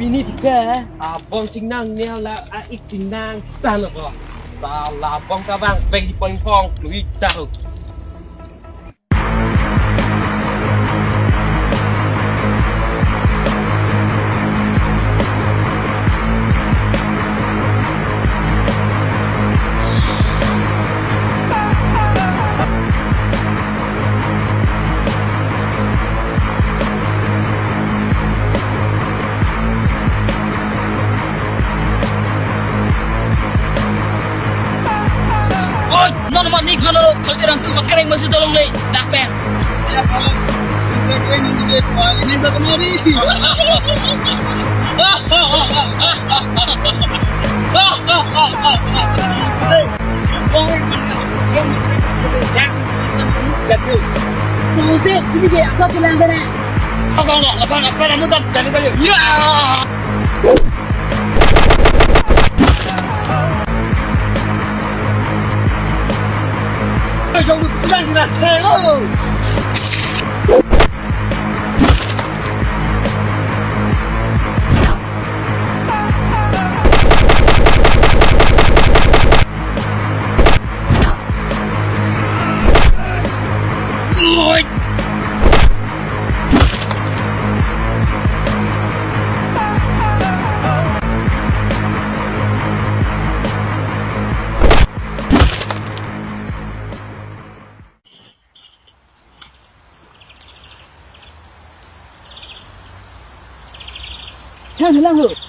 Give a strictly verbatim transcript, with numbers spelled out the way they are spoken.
Neli ke abong chingnang, neli la a-ik chingnang, ta lo ko. Ta la abong kavang, beng di pon phong, lui ta ho. Oi, non ma nik hano, kalti rang tu makreng masu tolong le, dak pen. Ya, kalau makreng ini dia, ini bagaimana? Hey, Bang, ini dia, apa pulang kena? Abang, abang, apa kamu tak dari tadi? Ya! Jong sedang di atas, oh. Thang lang ho.